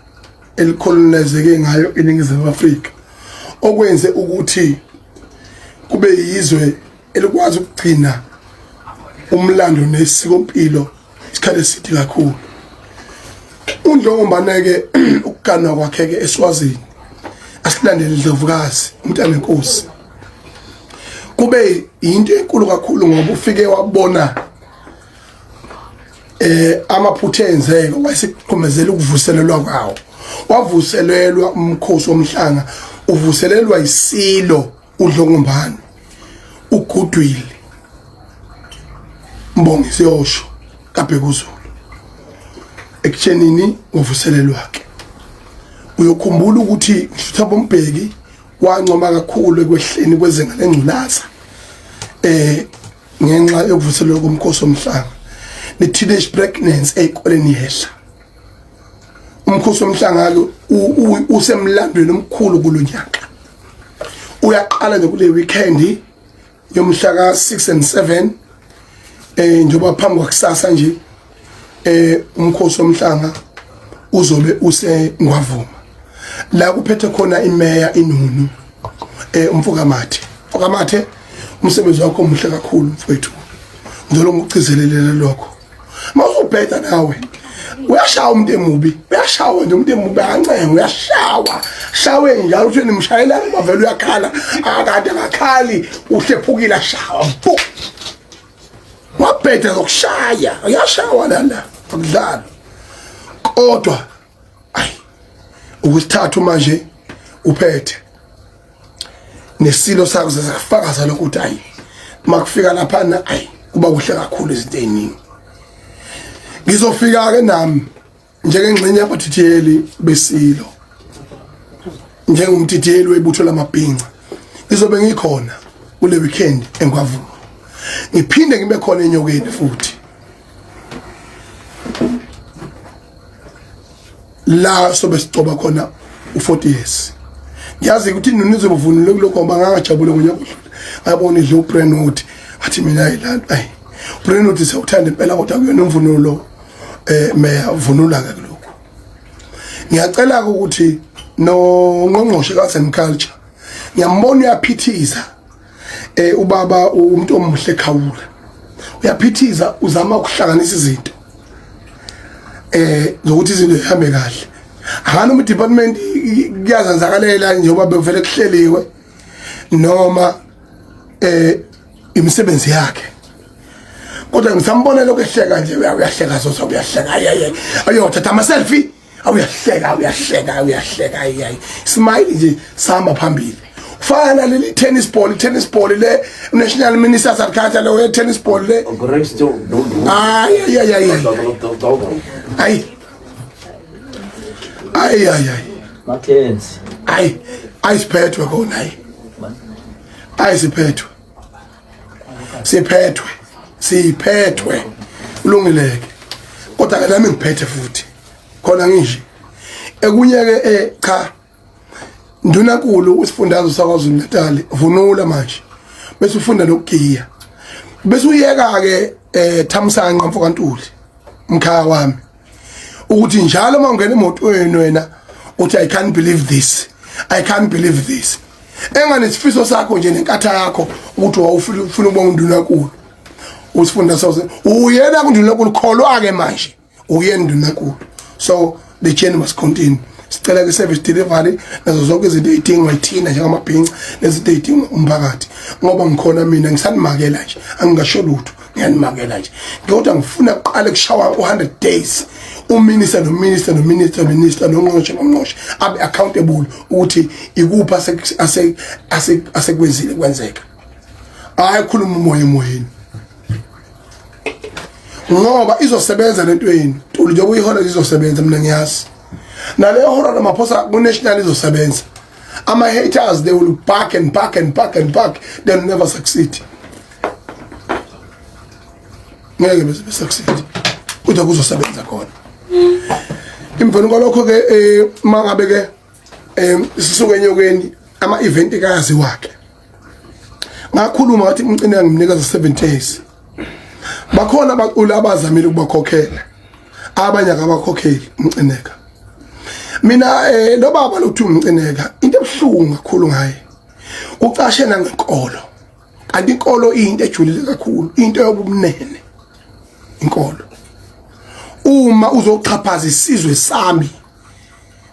elicolonizeke ngayo iNingizimu Afrika, okwenze ukuthi kube yizwe elikwazi ukugcina Umlando nesikompilo isikhathi eside kakhulu. UNdlokombane ke ukuganwa kwakhe ke eSwazini asilandele iNdlovukazi umntana wenkosi. Kube into enkulu kakhulu ngoba ufike wabona amaphutha enzeka wayeseqhumezela ukuvuselelwa kwawo. Wavuselelwa umkhosi womhlanga uvuselelwa isilo uDlongombane uGoodwill Mbongi Siyosho kaBhekuzulu ekutshenini ngovuselelwa ke uyokhumbula ukuthi uThabo Mbeki wancoma kakhulu ekwehleni kwezinga lengculaza ngenxa yokuvuselelwa komkhosi womhlanga ne teenage pregnancy ezikoleni yehla. Umkhosi womhlanga ke usemlandweni omkhulu kulonyaka. Uyaqala nje kule weekend yomhla ka 6 and 7 njengoba phambi kwakusasa nje umkhosi womhlanga uzobe usengwavuma la kuphethe khona imeya inunu umfokamathe. Mfokamathe, umsebenzi wakho muhle kakhulu mfowethu, ngicela ngikucizelelele lokho. Mawuzobheda nawe uyashawa umuntu emubi, uyashawa nje umuntu emubi ancenga, uyashawa shawe njalo uthi nimshayela bavela uyakhala, akade akakhali uhlephukile ashawa bu wabheda zokushaya, uyashawa lana akudlala. Kodwa ayi ukusithathu manje uphethe nesilo sakho sesifakaza lokho ukuthi ayi makufika laphana ayi kuba kuhle kakhulu izinto eziningi. Ngizofika ke nami njengengxenye yabathithiyeli besilo, njengomthithiyeli webutho lamabhinca, ngizobe ngikhona kule weekend engwavuma, ngiphinde ngibe khona enyokeni futhi la sobe sicoba khona u40 years. Ngiyazi ukuthi nini nizobuvunule kulokho ngoba ngangajabule ngonyaka odlule ngabona idle uBrentwood, athi mina ayilana ayi Brentwood sewuthanda impela kodwa kuyona imvunulo meya vunula ke kulokho. Ngiyacela ukuthi nongqongqoshe ka culture ngiyambona uyaphithiza ubaba umuntu omuhle Khawula uyaphithiza uzama ukuhlanganisa izinto zokuthi izinto zihambe kahle. Akana uma department kuyazenzakalela njengoba bevele kuhleliwe noma imisebenzi yakhe, kodwa ngisambona lokho ehleka nje, uyahleka zozo, uyahleka ayi ayothatha ama selfie, awuyahleka uyahleka uyahleka ayi smile nje sihamba phambili. Ufana leli tennis ball, tennis ball le national minister agriculture le tennis ball le ay ay ay ay ay ay ay Mackenzie ay ay siphethwe khona ay ay siphethwe siphethwe siphethwe ulungileke kodwa ke nami ngiphethe futhi khona ngisho ekunye ke cha Ndunankulu isifundazwe saKwaZulu Natal vunula manje bese ufunda nokugiya bese uyeka ke Thamsanqa mfokaNtuli mkhaya wami ukuthi njalo uma ungena emotweni wena uthi I can't believe this, I can't believe this, enganesifiso sakho nje nenkatha yakho ukuthi wawufuna ufuna ukuba undunankulu usifunda sose uyena kundunankulu kholwa ke manje uyena undunankulu. So the journey must continue. Sicela ke service delivery nazo zonke izinto ezidingwa yithina njengamabhinca nezinto ezidingwa umphakathi, ngoba ngikhona mina ngisanimakela nje, angingasho lutho, ngiyanimakela nje kodwa ngifuna kuqale kushawa u100 days uminister nominister nominister nominister nongqongqoshe nongqongqoshe abe accountable ukuthi ikuphi asekwenzile kwenzeka. Hayi khuluma umoya emoyeni ngoba izosebenza lento yenu Ntuli njengoba uyihola izosebenza, mina ngiyazi naleyo hora Ramaphosa ku national izosebenza. Ama haters they will bark and bark and bark and bark, they'll never succeed, ngeke bese succeed kodwa kuzosebenza khona. Imvelo kwalokho ke mangabe ke sisuke enyokeni ama event kazi wakhe ngakhuluma ngathi umcine ngimnikeza 7 days. Bakhona abaculi abazamile ukubakhokhela, abanye akabakhokheli umcineka. Mina lo baba lokuthi umcineka into ebuhlungu kakhulu ngaye ucashe nangenkolo, kanti inkolo iyinto ejulile kakhulu, into yobumnene. Inkolo. Uma uzoxhaphaza isizwe sami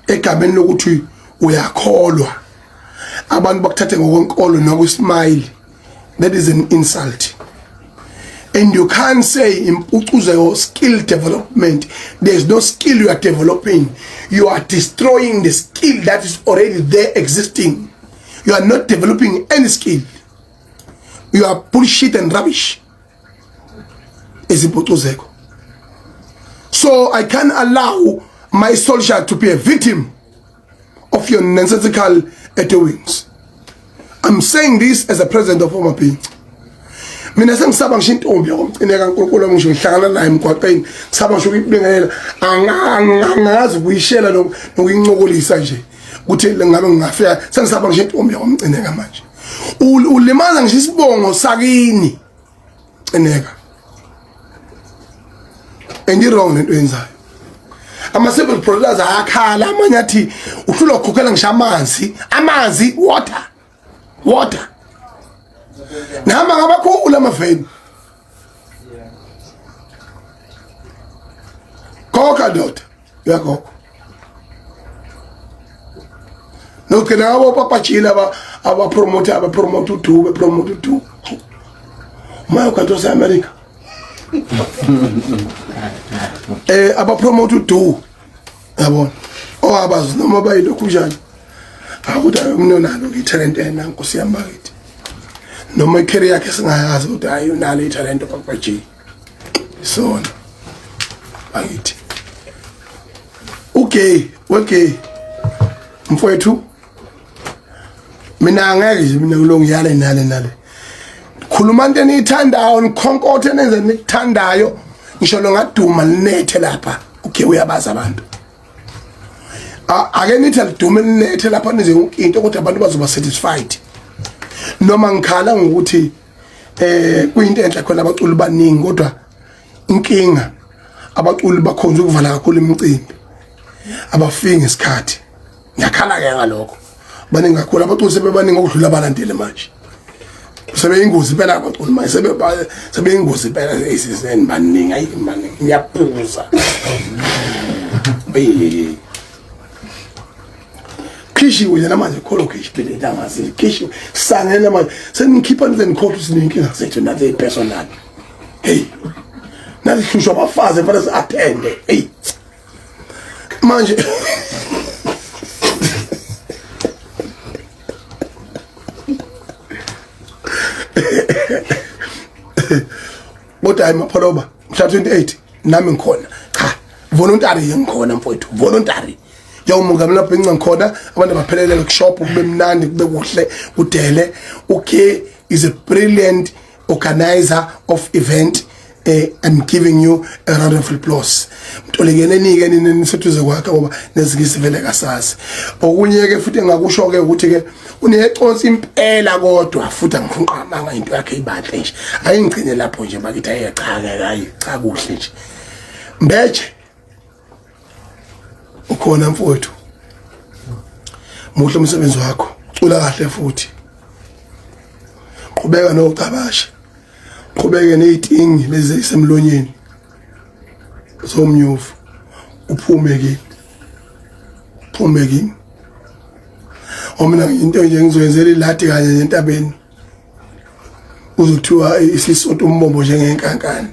egameni lokuthi uyakholwa, abantu bakuthathe ngokwenkolo nokwismile, that is an insult. And you can't say impucuzeko skill development. There is no skill you are developing. You are destroying the skill that is already there existing. You are not developing any skill. You are bullshit and rubbish. Izimpucuzeko. So I can't allow my soldier to be a victim of your nonsensical doings. I'm saying this as a president of Omabhinca. Mina sengisaba ngisho intombi yakomcine kaNkulunkulu wami, ngisho ngihlangana naye emgwaqeni ngisaba ngisho ukuyibingelela, angazi ukuyishela nokuyincokolisa nje ukuthi ngabe ngingafika. Sengisaba ngisho intombi yakomcine manje. Ulimaza ngisho isibongo sakini Cineka. And wrong lento yenzayo. Ama civil protesters ayakhala, amanye athi uhlulwa ukukhokhela ngisho amanzi, amanzi, water. Water. Nihamba ngabakhulu amaveni. Khokha ndoda, uyakhokha. Nogcina ngabo papajile aba abapromote abapromote uDube, promote uDube. Uma ukanti ose-America. Abapromote uDube. Yabona. Owabazi noma bayilokhu njani. Akuthi umnonalo italent ena Nkosi yami bakithi. Noma icareer yakhe singayazi ukuthi hayi unalo italent Papa G. Isona. Bakithi. Ugay, wegay. Mfowethu mina angeke nje mina kulongiyale nale nale. Khuluma into eniyithandayo, nikhonkothe nenze nikuthandayo. Ngisho longaduma linethe lapha. Ugay uyabaza abantu. Ake nithi alidume linethe lapha nize yonke into kodwa abantu bazoba satisfied. Noma ngikhala ngokuthi kuyinto enhle khona abaculi baningi, kodwa inkinga abaculi bakhonza ukuvala kakhulu imicimbi, abafiki ngesikhathi. Ngiyakhala ke ngalokho. Baningi kakhulu abaculi, sebebaningi okudlula abalandeli manje. Sebeyingozi impela abaculi manje, sebeyingozi impela esizeni, baningi, ayi baningi, ngiyaphuza. Hey. Khishiwe nje namanje kholo khishi phela intanga sikhishiwe sangena manje senikhipha nize nikhohlwe sinenkinga zethu nathi personal. Hey. Nathi hlushwa abafazi fanele si-attende. Hey. Manje kodwa hayi Mapholoba mhla 28 nami ngikhona. Cha, voluntary ngikhona mfowethu, voluntary. Yawumongameli abhinca ngikhona, abantu abaphelele workshop kube mnandi kube kuhle udele. Okay, is a brilliant organizer of event. I'm giving you a round of applause. Mtolekeleni ke nini niseduze kwakhe ngoba nezingisi vele kasazi. Okunye ke futhi engakusho ke ukuthi ke uneconsi impela, kodwa futhi angifunqamanga into yakhe ibanhle nje. Ayingcine lapho nje bakithi, ayi cha ke, hayi cha kuhle nje. Mbeje ukhona mfowethu, muhle umsebenzi wakho, cula kahle futhi, qhubeka nocabasha, qhubeke nezitingi lezi ezisemlonyeni zomnyovu, uphume kimi, uphume kimi. Omina into nje ngizoyenzela iladi kanye nentabeni, uzothiwa isisonto umbombo njengenkankani.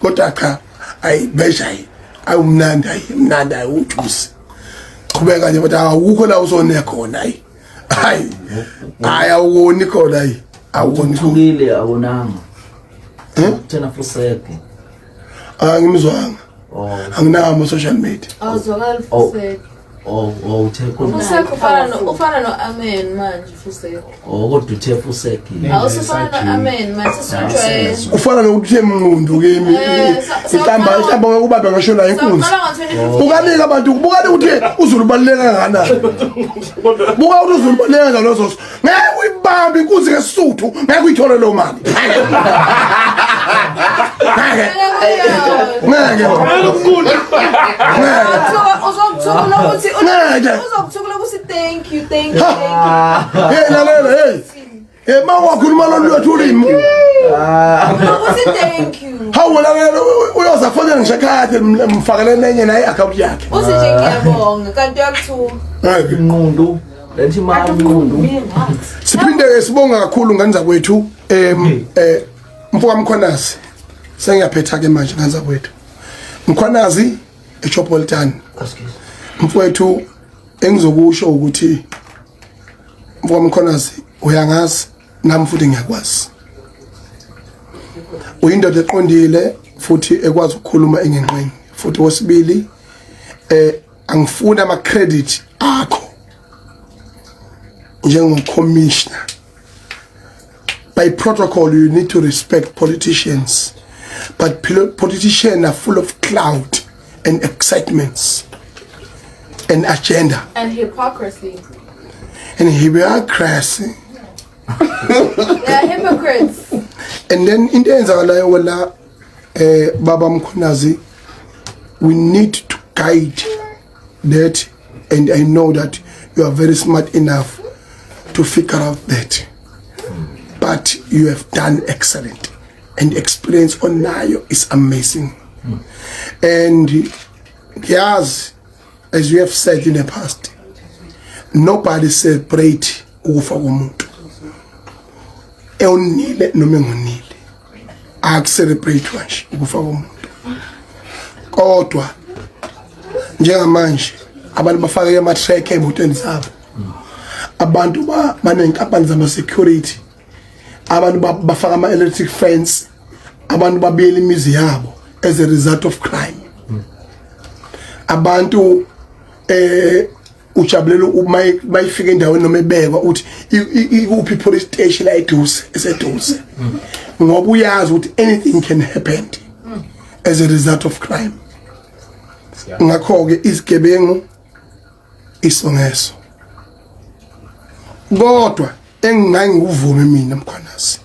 Kodwa cha, ayi besha, ayi awumnandi, ayi mnandi, ayi ujuice. Qhubeka nje, kodwa awukho la usone khona, ayi hayi hayi awukoni khona, ayi awukoni khona. Thukile awonanga. Thena fuseke. Angimzwanga. Oh. Anginawo social media. Awuzwakali Oh. Fuseko. Oh, uthe khona. Fuseko ufana no amen manje Fuseko. Oh, kodwa uthe fuseke. Awusufana no amen manje sesujwayele. Ufana nokuthi uthe mnqundu kimi. Inhlamba, inhlamba ngokubamba ngisho la inkunzi. Saqala ngo-2015. Bukanike abantu, bukani ukuthi uZulu ubaluleka kangakanani. Buka ukuthi uZulu ubaluleka kanjani lozoso. Ngeke uyibambe inkunzi ngesisuthu, ngeke uyithole leyo mali. Ngeke. Ngeke. Ngeke. Uzokuthukula ukuthi Ngeke. uzokuthukula ukuthi thank you. thank you, thank you. Hey lalela hey. Hey mawakhuluma lolu lwethu ulimi. Uthi thank you. Hawu lalela uyoza fonela ngisho ekhaya mfakele nenye naye account yakhe. Uthi nje ngiyabonga kanti uyakuthuka. Hayi. Inqundu. Lethi imali inqundu. Siphinde ke sibonga kakhulu ngane zakwethu em eh mfoka Mkhwanazi. Sengiyaphetha ke manje ngane zakwethu. Mkhwanazi eChopolitan. Mfowethu engizokusho ukuthi mfoka Mkhwanazi uyangazi nami futhi ngiyakwazi. Uyindoda eqondile futhi ekwazi ukukhuluma engenqeni. Futhi wesibili eh angifuni ama credit akho njengo commissioner. By protocol you need to respect politicians, but politicians are full of clout and excitements and agenda And hypocrisy. and hypocrisy. They are hypocrites. And then into eyenzakalayo wela eh baba Mkhwanazi, we need to guide that, and I know that you are very smart enough to figure out that, but you have done excellent and experience onayo is amazing. And ngiyazi, as you have said in the past, nobody celebrate ukufa komuntu ewonile noma engonile, akucelebrate nje ukufa komuntu. Kodwa njengamanje abantu bafake ama track emotweni zabo, abantu banenkampani zama security, abantu bafaka ama electric fence, abantu babiyela imizi yabo as a result of crime. Abantu ujabulela uma mayifika endaweni noma ebekwa uthi ikuphi police station la eduze eseduze, ngoba uyazi ukuthi anything can happen as a result of crime. Ngakho ke izigebengu isongeso, kodwa engingangikuvume mina Mkhwanazi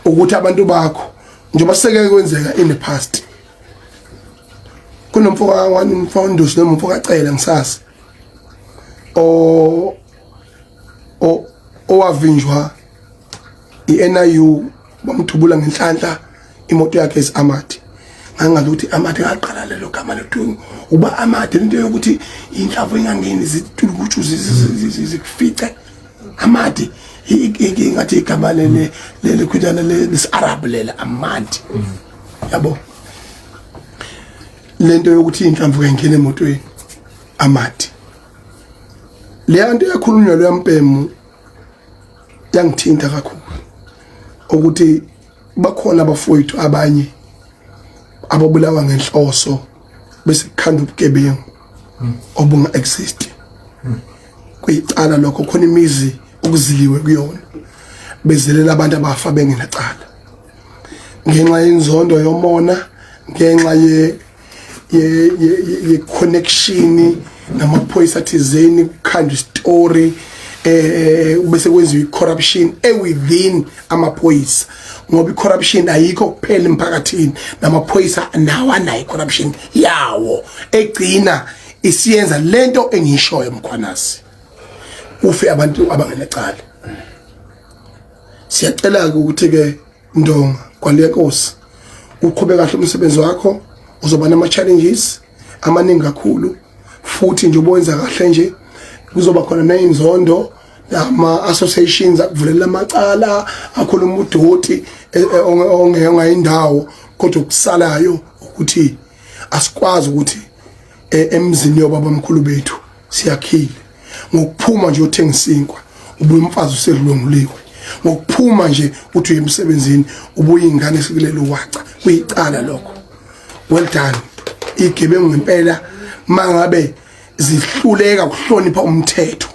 ukuthi abantu bakho, njengoba seke kwenzeka in the past, kunomfo kaMfundisi noma umfo kaCele ngisasa o o owavinjwa iNIU, bamthubula ngenhlanhla imoto yakhe is amadi. Ngangazi ukuthi amadi ngaqala lelo gama lethu uba amadi, into yokuthi inhlamvu ingangeni zitulukutshu zikufice amadi, ngathi igama lele lele khutana lesi-Arab lela amadi, yabo lento yokuthi inhlamvu kayingena emotweni amadi. Leya nto yakhulunywa leya mpemu yangithinta kakhulu, ukuthi bakhona abafowethu abanye ababulawa ngenhloso bese kukhanda ubugebengu obunga exist. Kuyicala lokho, khona imizi okuziliwe kuyona bezelela abantu abafa bengenacala ngenxa yenzondo yomona, ngenxa ye ye ye connection namaphoyisa thizeni, kukhanda story bese kwenziwa i-corruption e within amaphoyisa, ngoba i-corruption ayikho kuphela emphakathini, namaphoyisa nawo anayo i-corruption yawo egcina isiyenza lento engiyishoyo Mkhwanazi, kufe abantu abangenacala. Siyacela ke ukuthi ke Ndonga kwalenkosi uqhube kahle umsebenzi wakho, uzoba nama challenges amaningi kakhulu, futhi nje ubenza kahle nje kuzoba khona nezinzondo nama associations akuvulela amacala akhuluma udoti ongeyindawo. Kodwa okusalayo ukuthi asikwazi ukuthi emzini yobaba omkhulu bethu siyakhile, ngokuphuma nje uthenga isinkwa ubuye umfazi usedlwenguliwe, ngokuphuma nje uthi uye emsebenzini ubuye ingane sikulelo waca, kuyicala lokho. Well done. Igebengu ngempela mangabe zihluleka ukuhlonipha umthetho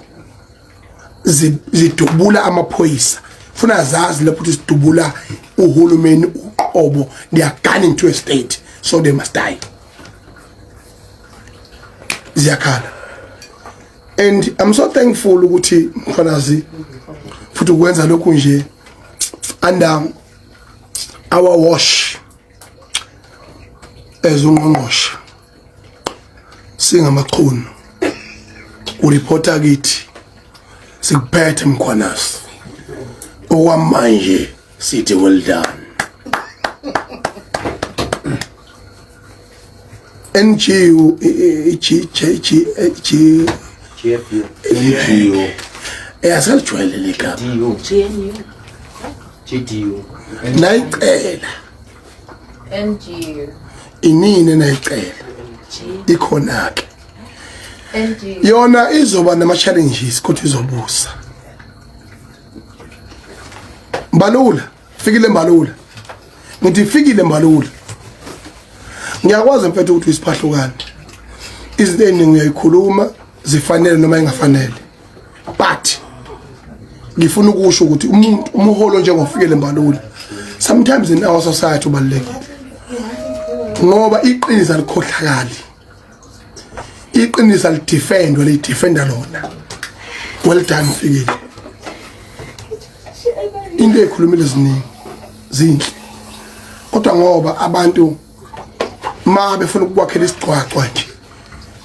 zidubula amaphoyisa, funa zazi lapho ukuthi sidubula uhulumeni uqobo. They are gunning to a state, so they must die. Ziyakhala. And I'm so thankful ukuthi Mkhwanazi futhi ukwenza lokhu nje under our wash as ungqongqoshe, singamachunu ureporta kithi. Sikuphethe Mkhwanazi. Okwamanje sithi well done. NGU G J G G GFU NGU Eh asalijwayele legama. DU GNU. GDU Nayicela NGU. inini nayicela ikhona ke. NGU. Yona izoba nama challenges kodwa izobusa. Mbalula, fikile Mbalula. Ngithi fikile Mbalula. Ngiyakwazi mfethu ukuthi uyisiphahlukane. Izinto eziningi uyayikhuluma zifanele noma ingafanele. But ngifuna ukusho ukuthi umuntu umholo njengofikele Mbalula sometimes in our society ubalulekile. Ngoba iqiniso alikhohlakali. Iqiniso alidefendwa liyidefenda lona. Well done fikile. Into ekhulumile ziningi zinhle. Kodwa ngoba abantu ma befuna ukwakhela isigcwagcwa nje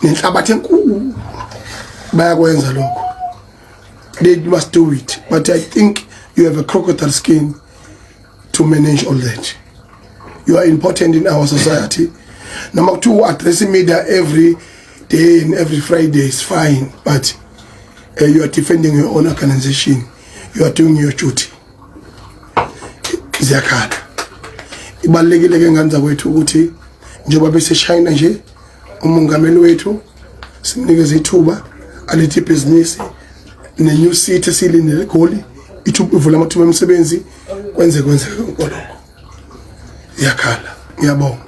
nenhlabathi enkulu bayakwenza lokho. They must do it, but I think you have a crocodile skin to manage all that. You are important in our society. Noma kuthiwa address media every day and every Friday is fine, but you are defending your own organization. You are doing your duty. Ziyakhala. Ibalulekile ke ngane zakwethu ukuthi njengoba beseshayina nje umongameli wethu simnikeze ithuba alethe ibhizinisi ne-new city esiyilindele eGoli ithuba ivula amathuba emisebenzi kwenze kwenzeke konke lokho. Iyakhala. Ngiyabonga.